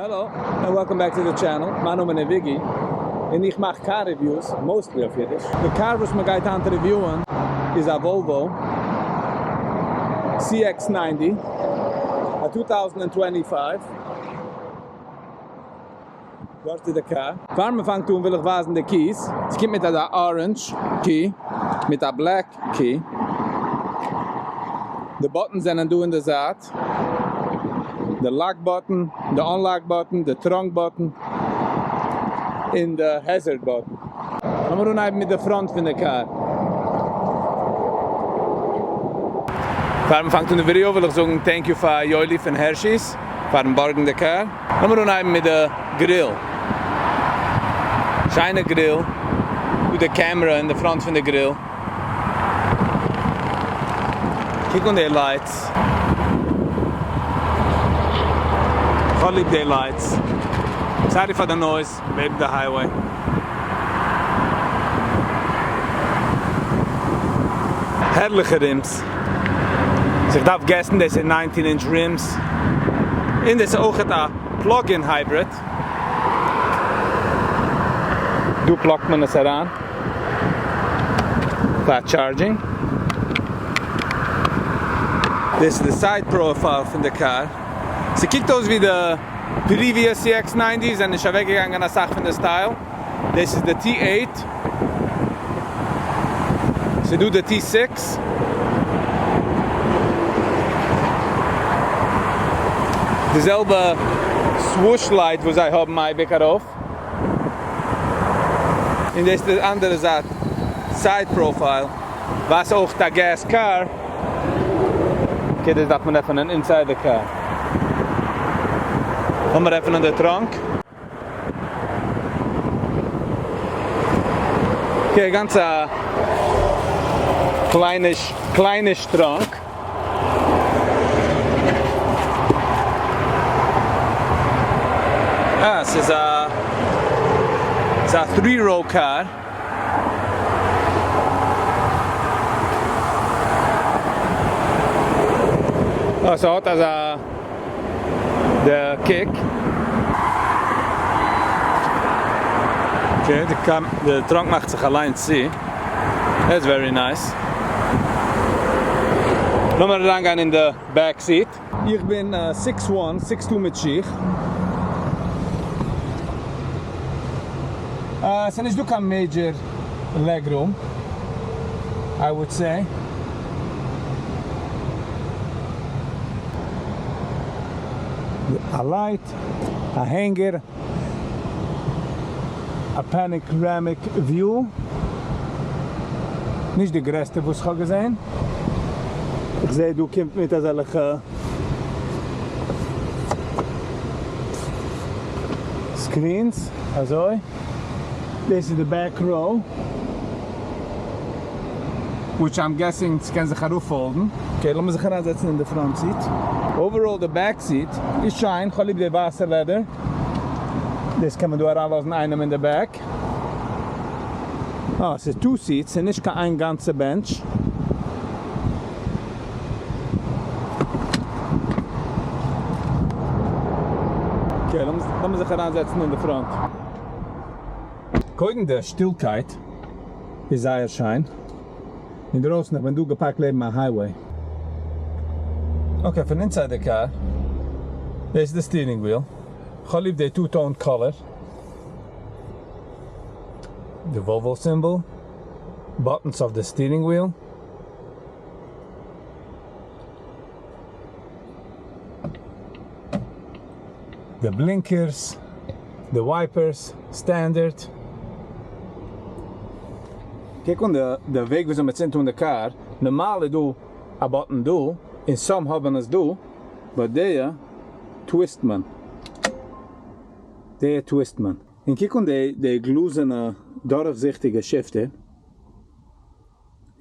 Hello and welcome back to the channel, מיין נאמען איז וויגי און איך מאך car reviews, mostly אויף אידיש. די קאר וואס מען גייט היינט review ען איז א Volvo CX90 א 2025. דארט איז די קאר. פאר מען פאנגט אן וויל איך ווייזן די keys, עס קומט מיט אזא orange key מיט א black key, די buttons זענען דא אין די זייט, די lock button, די unlock button, די trunk button, און די hazard button. לאמיר אנהייבן מיט די front פון די קאר. פאר מען פאנגט אן די ווידעא וויל איך זאגן thank you פאר יואלי פון Hershey's פארן בארגן די קאר. לאמיר אנהייבן מיט די grill. שיינע grill. דא די קעמרע אין די front פון די grill. קוק אן די lights. כ'האב ליב די lights. Sorry פאר די noise לעבן די highway. הערליכע rims. איך דארף guess ן דאס איז 19 inch rims. און דאס איז אויכעט א plug-in hybrid. דא plug ט מען עס אריין פאר charging. דאס איז די side profile פון די קאר. ס'קוקט אויס ווי די previous CX90 זענען נישט אוועקגעגאנגען אסאך פון די style. דאס איז די T8. ס'איז דא די T6. די זעלבע swoosh light וואס זיי האבן אייביג ארויף. און דאס איז די אנדערע זייט side profile. ווייס אויך א gas car. Okay דאס דארף מען עפענען inside די קאר. לאמיר עפענען די trunk. Okay גאנץ א קלייניש קלייניש trunk. אה ס'איז א ס'איז א three row car. אה ס'האט אזא די קוק. Okay, די trunk מאכט זיך אליינס צו. That's very nice. לאמיר אריינגיין אין די back seat. איך בין six one, six two מיט שיך. ס'איז נישט דא קיין major leg room, I would say. א light, א hanger, א panoramic view, נישט די גרעסטע וואס כ'האב געזען, איך זעה דא קומט מיט אזעלכע screens אזוי, דאס איז די back row. Which I'm guessing ס'קען זיך אראפ fold ן. Okay לאמיר זיך אריינזעצן אין די front seat. Overall די back seat איז שיין, כ'האב ליב די ווייסע leather. דאס קען מען דא אריינלאזן איינעם אין די back. אה ס'איז two seats, ס'איז נישט קיין איין גאנצע bench. Okay לאמיר זיך אריינזעצן אין די front. קודם די שטילקייט איז זייער שיין אינדרויסן, איך בין דא געפארקט לעבן א highway. Okay פון inside די קאר, דאס איז די steering wheel, כ'האב ליב די two tone color, די Volvo symbol, buttons אויף די steering wheel. די blinkers, די wipers, standard. קוק אן די וועג וויאזוי מען צינדט אן די קאר, נארמאל איז דא א button דא, און some האבן עס דא, but די twist מען, די twist מען. און קוק אן די גלאזענע דורכזיכטיגע shifter,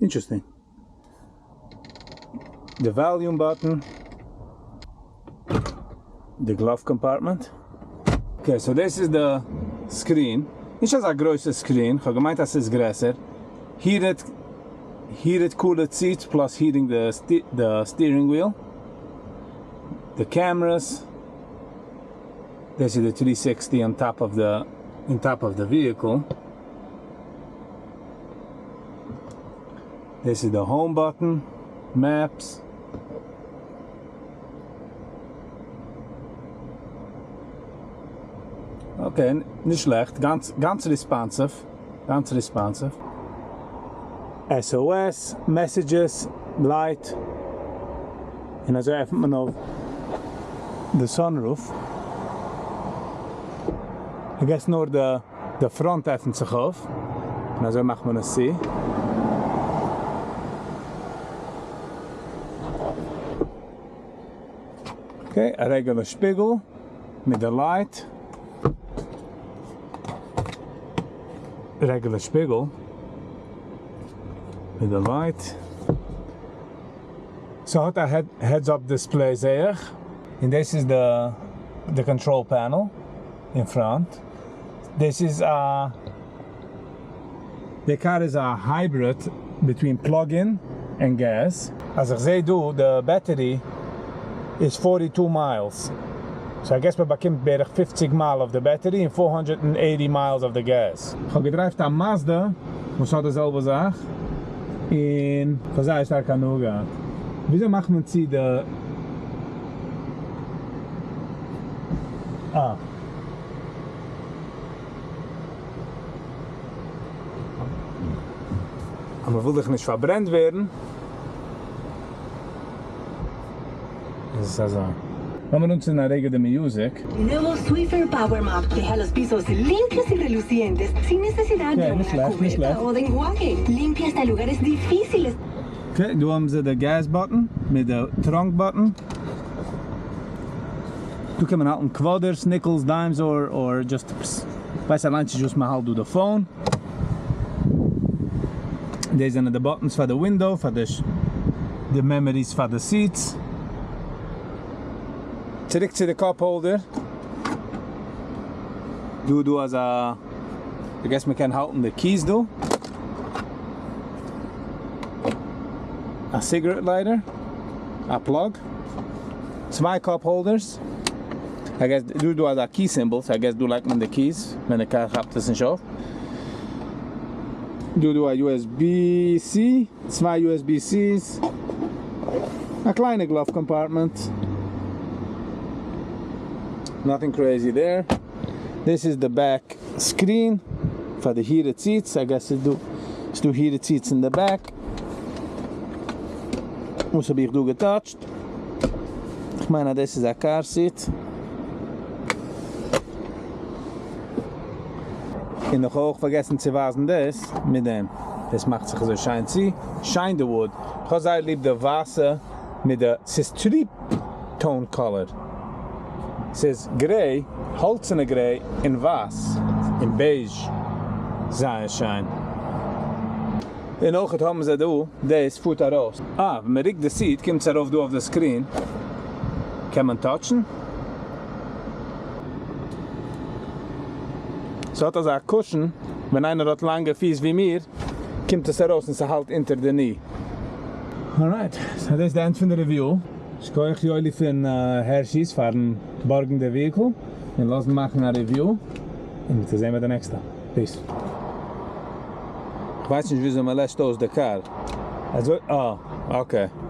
interesting. די volume button, די glove compartment. Okay so דאס איז די screen, נישט אזא גרויסע screen, כ'האב געמיינט אז ס'איז גרעסער, heated heated cooled seats plus heating די steering wheel, די cameras. דאס איז די 360 on top of the on top of the vehicle. דאס איז די home button, maps. Okay, נישט שלעכט, גאנץ גאנץ responsive, גאנץ responsive. SOS, messages, light, און אזוי עפנט מען אויף די sunroof. I guess נאר די די front עפנט זיך אויף, און אזוי מאכט מען עס צו. Okay, א regular שפיגל מיט די light. Regular שפיגל מיט די light. ס'האט א heads up display זעה איך. און דאס איז די די control panel אין front. דאס איז א די קאר איז א hybrid between plug-in און געז. אז איך זעה דא די battery איז 42 miles, so I guess מען באקומט בערך 50 מייל אויף די battery און 480 miles אויף די געז. כ'האב געדרייווט א Mazda וואס האט די זעלבע זאך און כ'האב זייער שטארק הנאה געהאט. וויאזוי מאכט מען צו די אה. אז מען וויל דאך נישט פארברענט ווערן איז עס אזוי. לאמיר אנצינדן א רגע די music. Nuevo Swiffer Power Mop deja los pisos limpios y relucientes sin necesidad de Okay, una נישט שלעכט, נישט cubeta שלעכט. o de enjuague. Limpia hasta lugares difíciles. Okay, דא האבן זיי די gas button מיט די trunk button. דא קען מען האלטן quarters, nickels, dimes or just ווייס אליינס נישט וואס מען האלט דא די phone. דאס זענען די buttons פאר די window, פאר די די memories פאר די seats. צוריק צו די cup holder. דא דא אזא, I guess מען קען האלטן די keys דא. א cigarette lighter, א plug, צוויי cup holders. I guess דא דא אזא key symbol, so I guess דא לייגט מען די keys ווען די קאר כאפט עס נישט אויף. דא דא א USB-C, צוויי USB-Cs, א קליינע glove compartment. Nothing crazy there. This is the back screen for the heated seats. I guess it's דא, ס'דא heated seats in the back. וואס האב איך דא געטאטשט? איך מיין אז דאס איז א car seat. און איך האב אויך פארגעסן צו ווייזן דאס מיט דעם. דאס מאכט זיך אזוי שיין צו. שיין די wood. איך האב זייער ליב די ווייסע מיט די, ס'איז three tone color. ס'איז gray, האלצענע gray און ווייס און beige. זייער שיין. און אויך האבן זיי דא, דאס פארט ארויס. אה, ווען מען רוקט די seat קומט עס ארויף דא אויף די screen. קען מען טאטשן. ס'האט אזא cushion, ווען איינער האט לאנגע פיס ווי מיר, קומט עס ארויס און ס'האלט אונטער די knee. Alright, so דאס איז די end פון די review. שכוח יואלי פון Hershey's פארן בארגן די vehicle און לאזן מאכן א review. און מיר זעהן ביי די נעקסטע. Peace. כ'ווייס נישט וויאזוי מ'לעשט אויס די קאר. אזוי? אה, okay.